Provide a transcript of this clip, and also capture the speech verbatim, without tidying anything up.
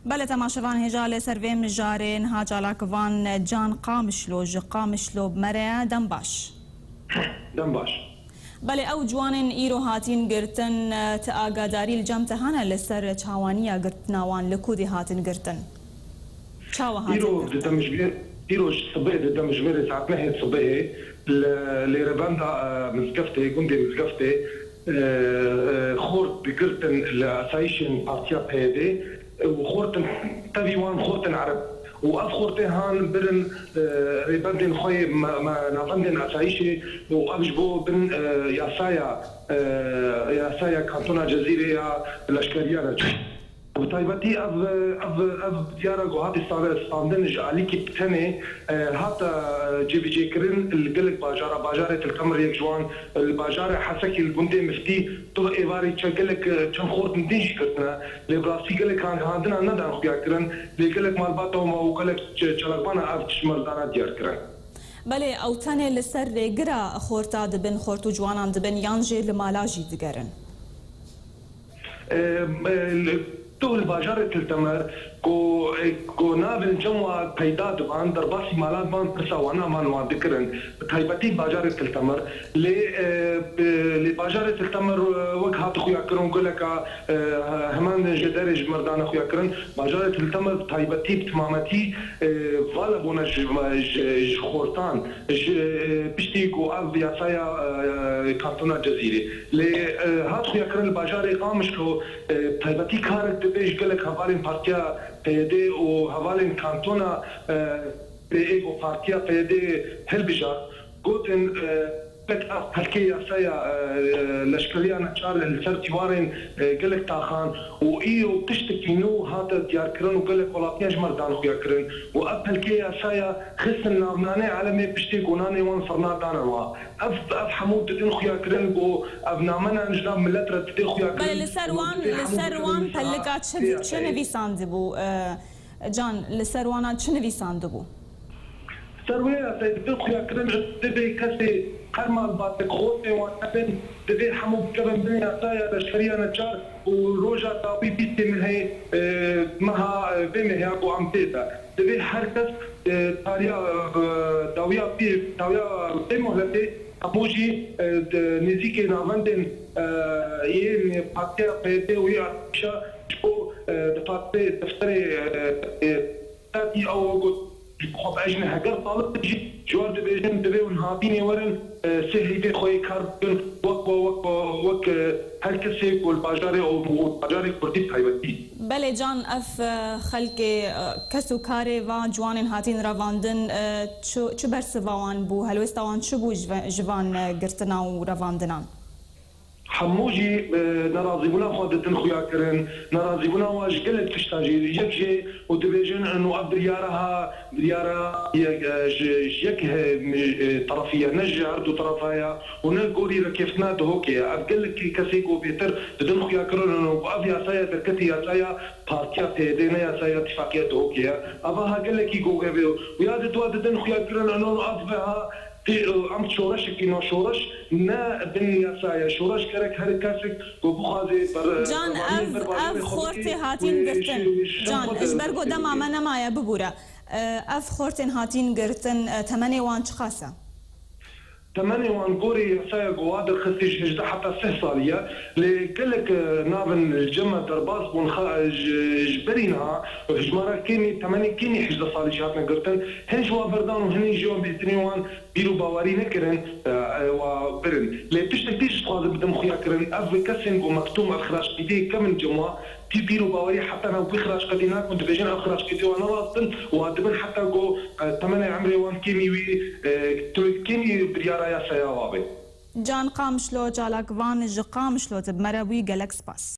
Belê, temaşevan, hêja li ser vê mijarê niha çalakvan Can Qamişlo ji Qamişlo bi me re ye. Dem baş. Dem baş. Belê, ew ciwanên îro hatin girtin, ti agadarî li cem te hene li ser çawaniya girtina wan, li ku dê hatin girtin? Çawa hatin Îro girtin? Di demjimêr, îro ji sibê, di demjimêrê saet nehê sibehê li, li rêbenda, e, Mizgeftê, gundê Mizgeftê, e, e, xort digirtin li asayîşên partiya P Y D û xortin tevî wan xortin ereb. Û ev xortê han birin, e, rêbendên xwe yê me, me, navendên asayîşê û ev ji bo bin, e, yasaya, e, yasaya Kantona Cezîrê ya leşkeriya re. Bi taybetî ev, ev, ev diyara ku hatî stande-, standin ji alîkî bi tenê, e, hate, e, cêbicêkirin li gelek bajara, bajarê Til Temir yek ji wan, li bajarê Hesekê li gundê Miftî tu êvarî çe gelek, e, çend xortin din jî girtine. Lê bi rastî gelek ragihandina nedan xuya kirin, lê gelek malbata û ma û gelek ç-, çalakvana ev tişt merdana diyar kirin. Belê, ew tenê li ser rêgira xorta dibin, xort û ciwanan dibin, yan jî li mala jî digerin? Em, e, li, tu li bajarê Til Temer ku, e, ku navên cem wa peyda diban, derbasî malan diban, pirsa wana man wan dikirin. Bi taybetî bajarê Til Temer. Lê, e, bi, lê bajarê Til Temer, e, wek hat xuya kirin, geleka, e, heman ji derê ji merdana xuya kirin. Bajarê Til Temer bi taybetî, bi timametî, e, vala bûne ji, ji, ji xortan. Ji, e, piştî ku ev yasaya, e, Kantona Cezîrê. Lê, e, hat xuyakirin li bajarê Qamişlo, e, taybetî karek dibe ji gelek hevalên Partiya P Y D û hevalên Kantona, e, P Y D û Partiya P Y D hilbijart. Gotin, e, gelek ev pelkê yasaya, e, leşkeriya neçar li ser dîwarên, e, gelek taxan û îro tiştekî nû hate diyarkirin û gelek welatiyan ji me re dan xuyakirin û ev pelkê yasaya xistin navnanê elemê piştê gonanê wan firna dane wa. Ev, ev hemû didin xuyakirin ku ev namenan ji nav milet re didê xuyakirin. Belê, li ser wan, li ser wan pellika çi, çi nivîsandibû, e, Can, li ser wana çi nivîsandibû? Ser wê yasayê didin xuyakirin, divê kesê her malbatek xortê wan hebin, divê hemû bikevin bin yasaya leşkeriya neçar û roja dawî bîstê mehê, e, meha, e, vê mehê ya ku em tê de. Divê her kes, e, tariya, e, dawiya pê, dawiya vê muhletê hemû jî, e, di nêzîkê navendên, e, yên Partiya P Y D û yê artêşa ji bo, e, di partê defterê, e, e, Statî ew got, ji xwe bi ejne heger talib jî ji wan dibêjin, divê hûn hatînê werin, e, sê heyvê xwe yê kar bikin, wek, wek, wek, wek, e, her kesê ku li bajarê û, û bajarê Kurdî bi taybetî. Belê Can, ev, e, xelkê, e, kes û karê va ciwanên hatîn revandin, e, çi, çi bersiva wan bû, helwêsta wan çi bû ji ve-, ji van, e, girtina û revandinan? Hemû jî, e, nerazîbûna xwe didin xuya kirin, nerazîbûna wan ji gelek tişta jî, yek jê û dibêjin, û ev biryara ha, biryara yek, e, ji, ji yek, e, e, terefî ye, ne ji her du terefa ye û ne gorî rêkeftina Duhokê ye. Ev gelekî kesê ku bêtir didin xuya kirin û ev yasaya derketî yasaya Partiya P Y D, ne yasaya Tifaqîya Duhokê ye. Eva ha gelekî ku ev û ya di dua didin xuya kirin û ev ve ha Tê, em şoreşekî ne, şoreş ne bin yasa ye. Şoreş gerek her kesek ku bixwaze ber-, Can, bervaniyê ev, ber bajarê ev xwe xortê bike hatin û girtin. Ji, ji Can, xwe ji ber ku dema me nemaye bibûre. E, ev xortên hatin girtin, e, temenê wan çiqas e? Temenê wan gorî yasaya ku wa derxistî ji hejdeh heta sih salî ye. Lê gelek, e, navin li cem me derbas bûn, xa-, ji, ji berî niha hijmara kêmî, temenê kêmî hejdeh salî jî hatine girtin. Hin ji wan berdan û hinên jî wan bêhtirîn wan bîr û bawerî nekirin, e, e, wa birin. Lê tiştek dî jî dixwazim bidim xuya kirin. Ev kesên ku mektûm ev xiraçqîdê kevin cem wa, tî bîr û bawerî heta nav wî xiraçqîdê nakun, dibêjin ev xiraçqîdê wa ne rast in, wa dibin heta ku, e, temenê emrê wan kêmî wî, e, tu kêmî biryara yasaya wa be. Can Qamişlo, çalakvan ji Qamişlo, tu bi me re bûyî, gelek spas.